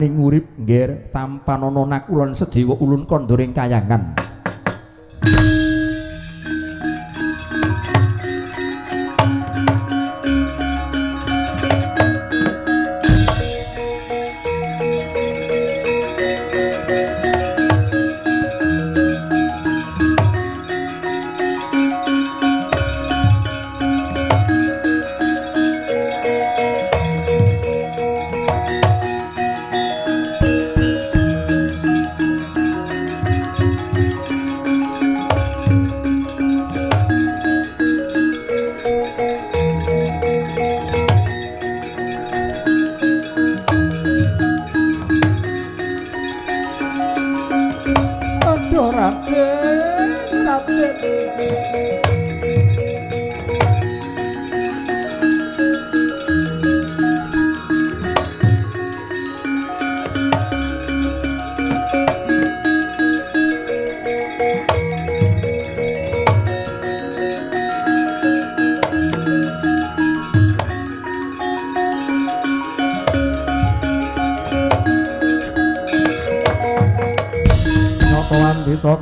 Ning urip ngger tampanana nakulan Sedewa ulun kandha ing kayangan.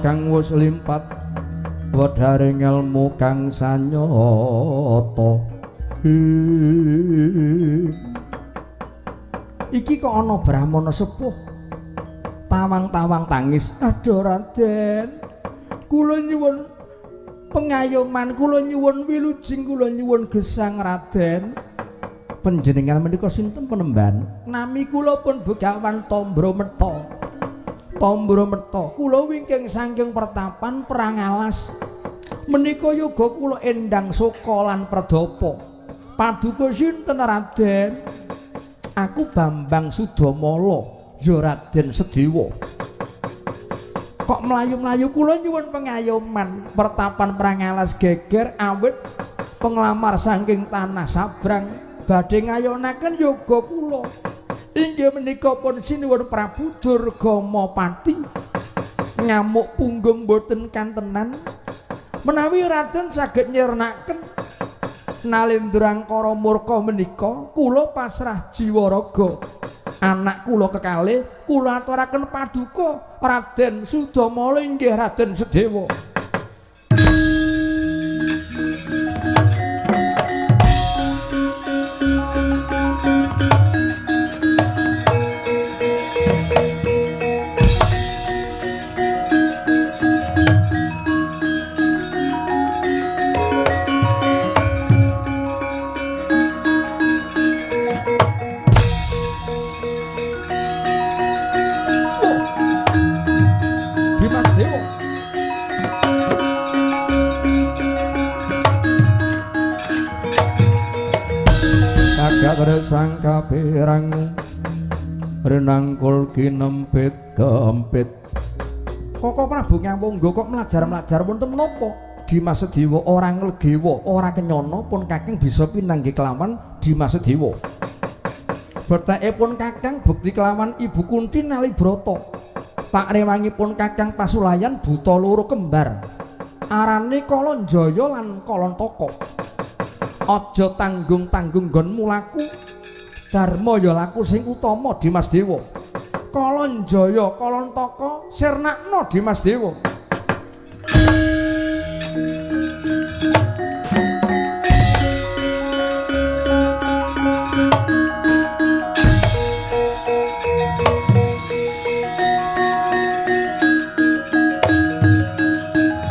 Kang wis limpat wedharing ilmu kang sanyata. Iki kok ana brahmana sepuh tawang-tawang tangis. Aduh Raden, kula nyuwun pengayoman, kula nyuwun wilujeng, kula nyuwun gesang Raden. Panjenengan menika sinten penemban? Nami kula pun Begawan Tombrometa. Tombrometa, kula wingking saking pertapan Perang Alas. Menika yoga kula Endang Soka lan Perdapa. Paduka sinten Raden? Aku Bambang Sudamala, ya Raden Sedewa. Kok mlayu-mlayu kula nyuwun pengayoman. Pertapan Perang Alas geger awit penglamar saking tanah Sabrang badhe ngayonaken yoga kula. Inggih menika pun sinuwun Prabu Durgamapati. Ngamuk punggung boten kantenan. Menawi Raden saged nyirnaken Nalendra Angkara Murka menika, kula pasrah jiwa raga. Anak kula kekalih kula aturaken paduka Raden Sudamala inggih Raden Sedewa. Sang kapirang renangkul kinempit kempit. Koko Prabu Ngawangga kok mlajar-mlajar wonten menapa? Dimas Sedewa ora nglegewa, ora kenyana pun kakang bisa pinanggih kelawan Dimas Sedewa. Berteke pun kakang bekti kelawan Ibu Kunti Nalibrata. Tak rewangipun kakang pasulayan buta loro kembar. Arane Kalanjaya lan Kalantaka. Aja tanggung-tanggung nggonmu laku. Dharma ya laku sing utama Dimas Dewa. Kalanjaya Kalantaka sirnakna Dimas Dewa.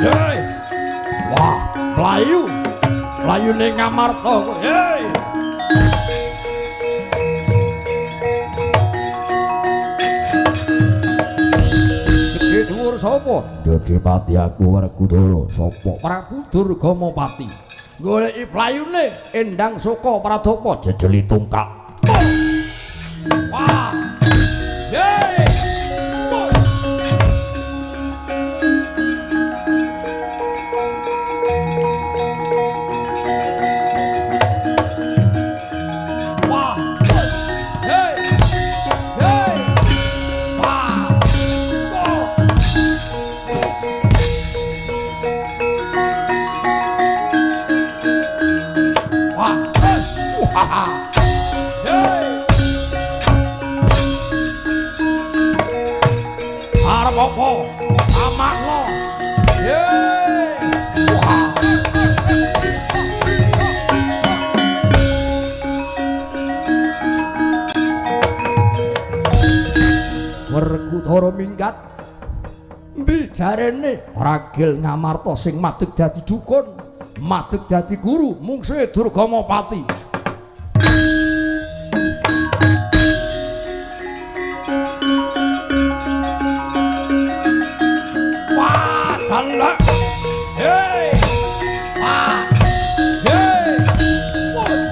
Hei. Wah, mlayu. Mlayu ning Ngamarta. Hei. Sapa? Dadi pati aku Werkudara. Sapa? Prabu Durgamapati. Goleki playune Endang Soka Pradapa jejeli tungkak. Wah. Hei. Wah. Hei. Hei. Wah. Wah. Hey! Ora apa-apa. Amakno. Yeay. Wah. Werkudara minggat. Endi jarene Ragil Ngamarta sing madeg dadi dukun, madeg dadi guru mungsuhe Durgamapati. Wah, jalak. Hei. Wah. Hei. Wos.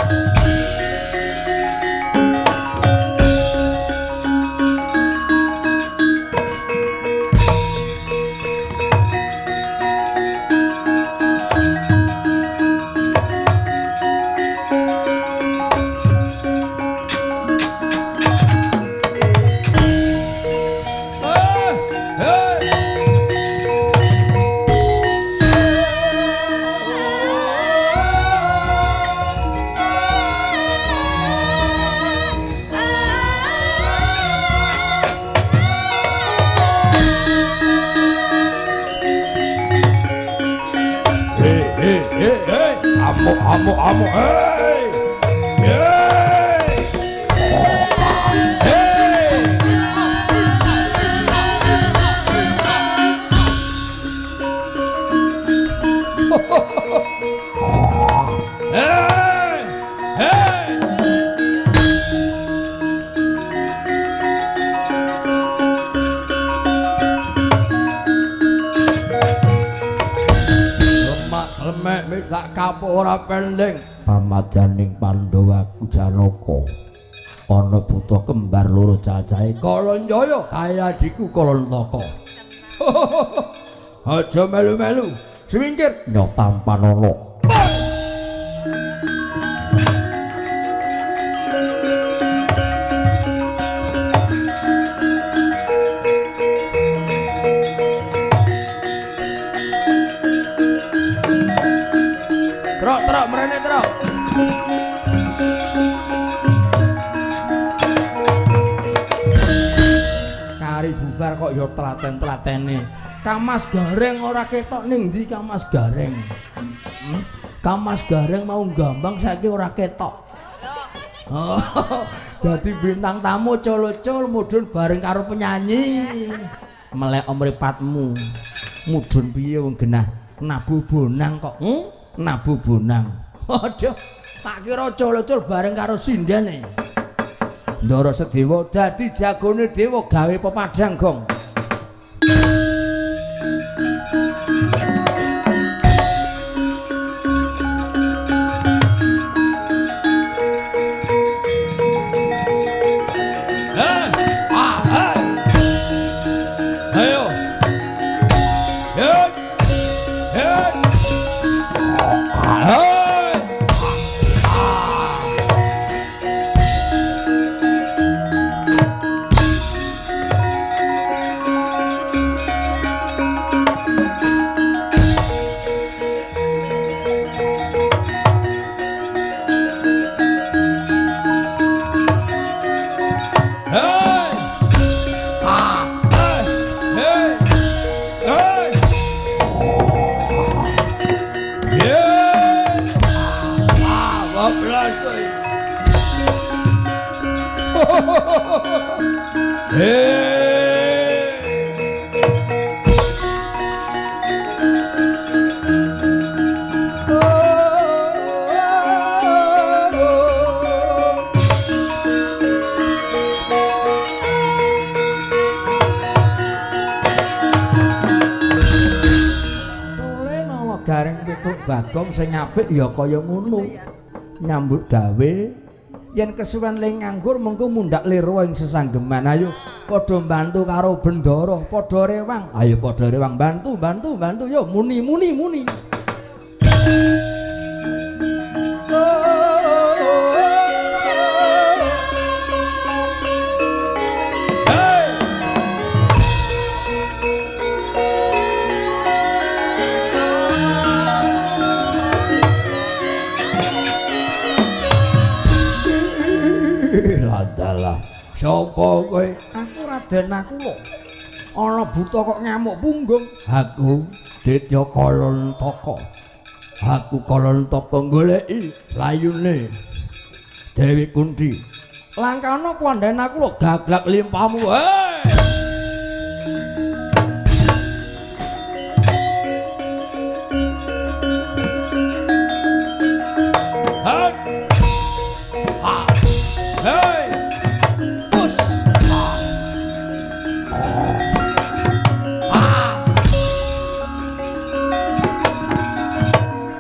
Amuk, amuk, amuk, hei, hei, hei. Hei, hei. Lemek tak kapok ora pendeng. Pamadyaning Pandhawa Janaka ana buta kembar loro cacahe Kalanjaya kaya adhiku Kalantaka. Aja melu-melu, sumingkir nyo tampanana. Trok, trok, mrene trok. Kari bubar kok ya telaten-telatene. Kamas Gareng ora ketok ning ndi Kamas Gareng? Kamas Gareng mau gambang saiki ora ketok. Oh, jadi bintang tamu cul-cul mudhun bareng karo penyanyi. Melek mripatmu. Mudhun piye wong genah nabu bonang kok. Nabu bonang. Aduh, tak kira cul-cul bareng karo sindene. Ndara Sedewa dadi jagone dewa gawe pepadang gong. Ayo. Hey. Hey. Hey. Gareng Petruk Bagong sing apik ya kaya ngono. Nyambut gawe yen kesuwen le nganggur mengko mundhak lirwa ing sesanggeman. Ayo padha mbantu karo bendara, padha rewang. Ayo padha rewang bantu bantu bantu yo muni muni muni. Ladalah. Sapa kowe? Aku Raden Nakula. Ana buta kok ngamuk punggung. Aku Ditya Kalantaka. Aku Kalantaka goleki layune Dewi Kunti. Langkana kuwandhen aku lho gaglak limpamu. Hei! Ha! Ha! Hei! Us! Ha! Ha!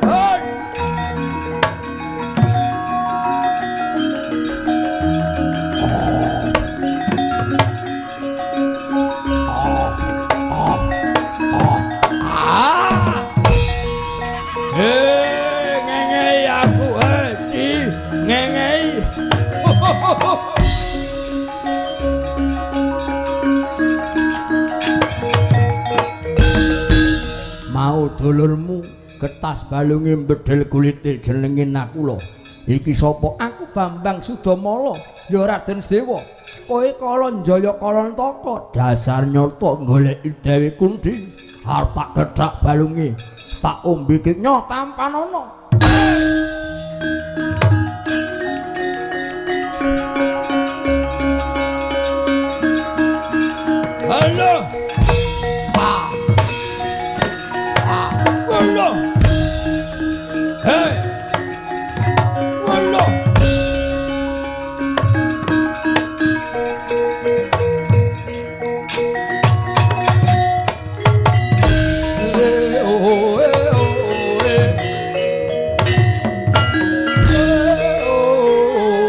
Hei! Ah! Hei, ngengei aku, hei, Ki, ngengei. Mau dulurmu getas balunge bedhel kulite jenenge Nakula. Iki sapa? Aku Bambang Sudamala, ya Raden Sedewa. Kowe Kalanjaya Kalantaka, dasar nyata goleki Dewi Kunti. Arep tak gethak balunge, tak ombe nyo tampanana. Halo. Pa. Pa. Halo. Hei. Halo. Oh, eh, oh, eh. Eh, oh,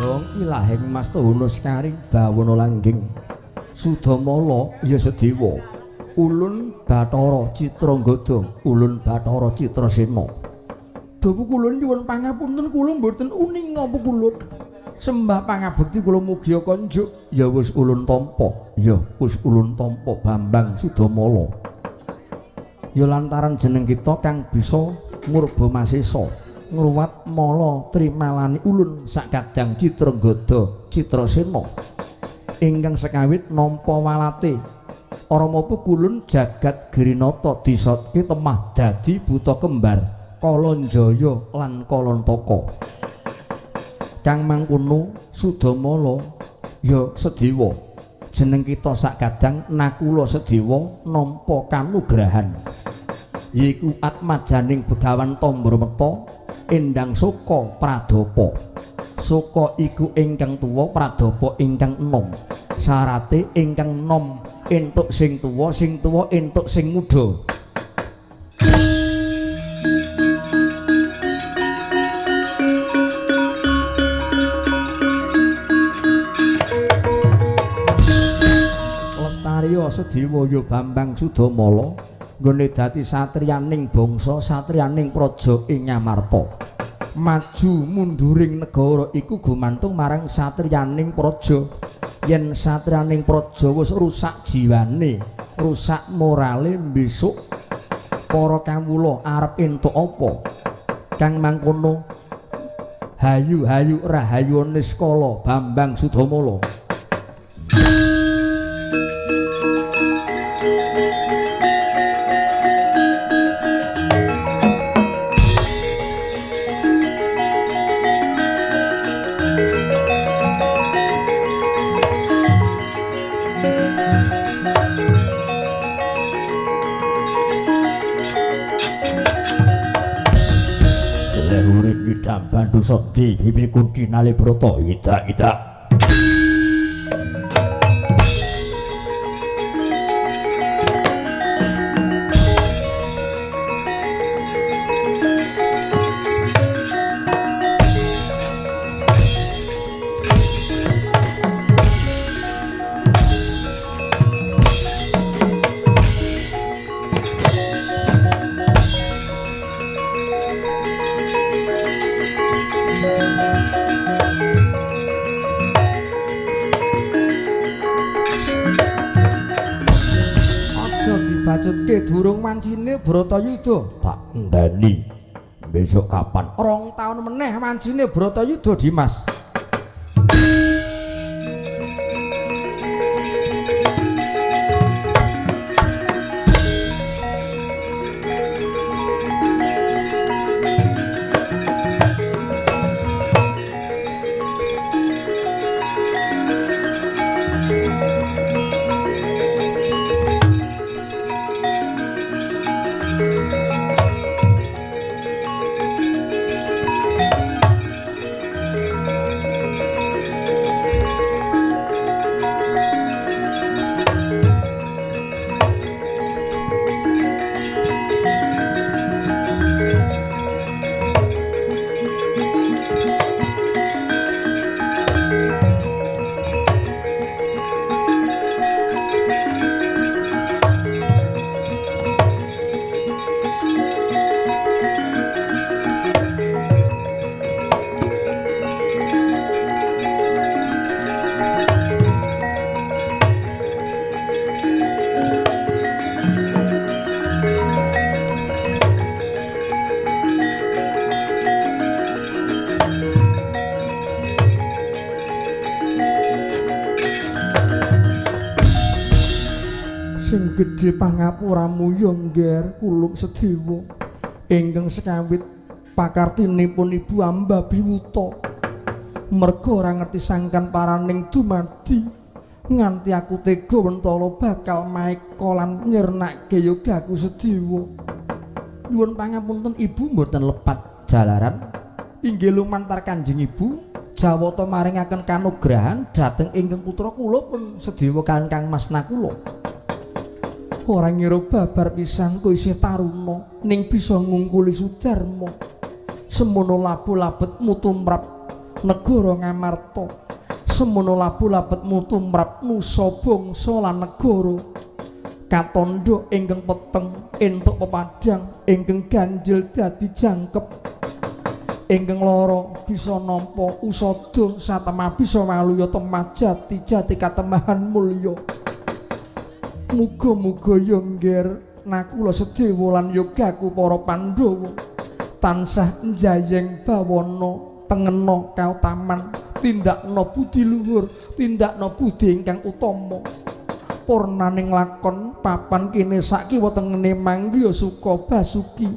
Wong ilahing Mas Tohono Sekaring bawana langgeng. Sudamala ya Sedewa. Ulun Bathara Citranggada, Ulun Bathara Citrasena. Dawu kula nyuwun pangapunten kula mboten uning ngapa kula. Sembah pangabekti kula mugia konjuk. Ya wis ulun tampa, ya wis ulun tampa Bambang Sudamala. Ya lantaran jeneng kita kang bisa ngurba masesa, ngruwat mala trimalani ulun sakadang Citranggada Citrasena ingkang sekawit nampa walate. Rama kulun jagat Girinata disotke temah dadi buta kembar Kalanjaya lan Kalantaka. Kang mangkono Sudamala ya Sedewa. Jeneng kita sakadang Nakula Sedewa nampa kanugrahan. Yaiku atmajaning Begawan Tambramerta Endang Soka Pradapa. Soka iku ingkang tuwa, Pradapa ingkang enom. Syarate ingkang enom entuk sing tuwa, sing tuwa entuk sing muda. Lestariya Sedewa ya Bambang Sudamala nggone dadi satriyaning bangsa, satriyaning praja ing Ngamarta. Maju munduring negara iku gumantung marang satriyaning praja. Yen satriyaning praja wis rusak jiwane, rusak morale, besok para kawula arep entuk apa? Kang mangkono hayu-hayu rahayu niskala Bambang Sudamala. Bandu Sandi Bibi Kunti Nalibrata ida ida. Dibacutke durung wancine Bratayuda. Tak enteni. Besok kapan? 2 taun meneh wancine Bratayuda, Dimas. Sing gedhe pangapuramu ya Ngger Kuluk Sedewa ingkang sekawit pakartinipun Ibu Amba Biwuta. Merga ora ngerti sangkan paraning dumadi nganti aku tega wentala bakal maeka lan nyirnake yogaku Sedewa. Nyuwun pangapunten Ibu mboten lepat jalaran inggih lumantar Kanjeng Ibu Jawata maringaken kanugrahan dhateng ingkang putra kula pun Sedewa Kang Mas Nakula. Ora ngira babar pisan kowe isih taruna ning bisa ngungkuli Sudarma. Semono labu labetmu tumrap negara Ngamarta. Semono labu labetmu tumrap nusa bangsa lan negara. Katandha ingkang peteng entuk pepadhang ingkang ganjil dadi jangkep. Ingkang lara bisa nampa usada satemah bisa waluya temah jati jati katemahan mulya. Muga-muga ya Ngger Nakula Sedewa lan yogaku para Pandhawa tansah njayeng bawana tengena kautaman tindakna budi luhur tindakna budi ingkang utama purnaning lakon papan kene sakiwa tengene manggiya suka basuki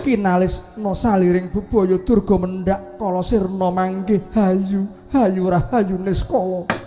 kinalisna saliring bebaya durga mendhak kala sirna manggih hayu hayu rahayu niskala.